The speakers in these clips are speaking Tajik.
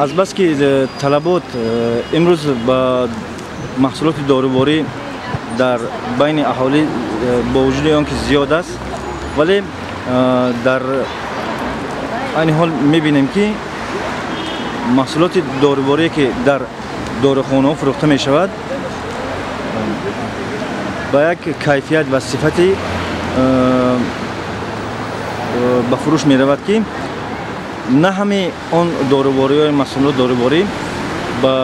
Азбаски талабот имрӯз ба маҳсулоти доруворӣ дар байни аҳолӣ бо вуҷуди он ки зиёд аст, вале дар айни ҳол мебинем, ки маҳсулоти доруворие, ки дар дорухонаҳо фурӯхта мешавад, ба як кайфият ва сифати ба фурӯш меравад, ки на ҳамаи он дорувориҳои маҳсулот доруворӣ ба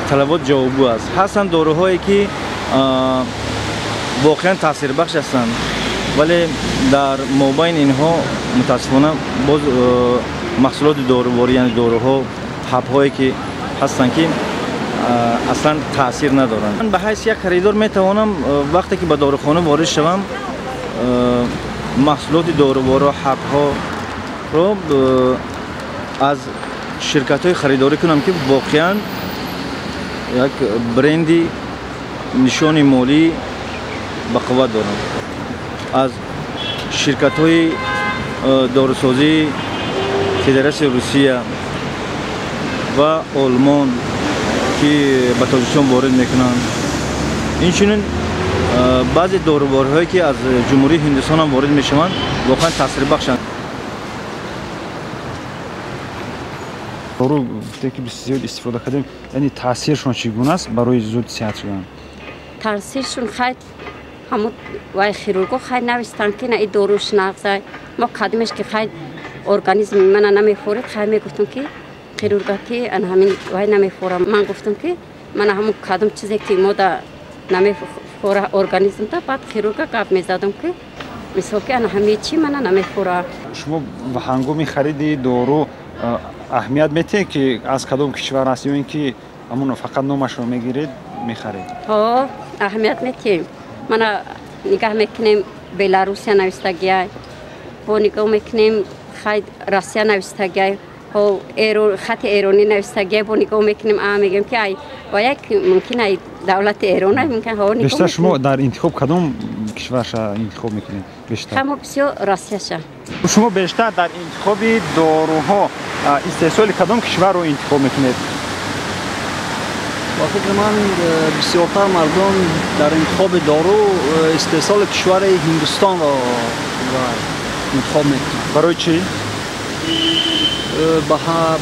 талабот ҷавобгӯ аст. Ҳастанд доруҳое, ки воқеан таъсирбахш ҳастанд, вале дар мобайни инҳо мутаассифона боз маҳсулоти доруворӣ, яъне доруҳо, ҳабҳое, ки ҳастанд, ки аслан таъсир надоранд. Ман ба ҳайси як харидор метавонам, вақте ки ба дорухона ворид шавам, маҳсулоти доруворо, ҳабҳоро аз ширкатҳое харидорӣ кунам, ки воқеан як бренди нишони молӣ ба қувват доранд, аз ширкатҳои дорусозии Федератсияи Русия ва Олмон, ки ба Тоҷикистон ворид мекунанд. Инчунин баъзе дорувориҳое, ки аз Ҷумҳурии Ҳиндустон ҳам ворид мешаванд, воқеан таъсирбахшанд. Дору гуфте, ки зиёд истифода кардем, яъне таъсиршон чӣ гуна аст барои зуд сиҳат шудан? Таъсиршон хай ҳамун вай хирурго хай навистанд, ки на и доруш нағзай. Мо кадимеш ки хай организми мана намефорид, хай мегуфтам, ки хирурга, ки ана ҳамин вай намефорам. Ман гуфтам, ки мана ҳамун кадом чизе, ки мода намефора организмда. Баъд хирурга гап мезадам, ки мисол ки ана ҳамин чи мана намефора. Шумо ҳангоми хариди дору аҳамият метиҳед, ки аз кадом кишвар аст, ё ин ки ҳамун фақат номашро мегиред, мехаред? Ҳо, аҳамият метиҳем. Мана нигаҳ мекунем, Беларусия навистагиай, бо нигоҳ мекунем, хай Россия навистагиай, ҳо хати эронӣ навистагиай, бо нигоҳ мекунем, а мегӯем, ки ай ва як мумкин ай давлати Эрон, мумкин ҳо. Бештар шумо дар интихоб кадом кишварша интихоб мекунед бештар? Ҳамо бисёр Россияша. Шумо бештар дар интихоби доруҳо истеҳсоли кадом кишварро интихоб мекунед? Ба фикри ман, бисёртар мардум дар интихоби дору истеҳсоли кишвари Ҳиндустонро интихоб мекунанд. Барои чӣ?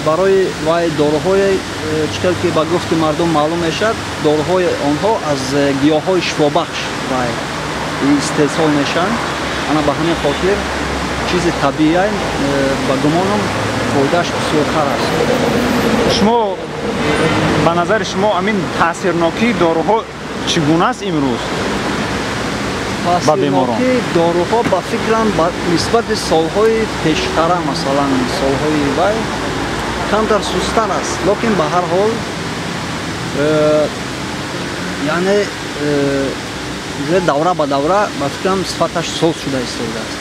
Барои вай доруҳои чӣ хел ки ба гуфти мардум маълум мешавад, доруҳои онҳо аз гиёҳҳои шифобахш вай истеҳсол мешаванд. Ана ба ҳамин хотир чизи табиия, ба гумонам, фоидааш бисёртар аст. Шумо, ба назари шумо, ҳамин таъсирнокии доруҳо чӣ гуна аст имрӯз ба беморон? Таъсирнокии доруҳо, ба фикрам, нисбати солҳои пештара, масалан солҳои вай, камтар сусттар аст, лекин ба ҳар ҳол яъне давра ба давра, ба фикрам, сифаташ соз шуда истодааст.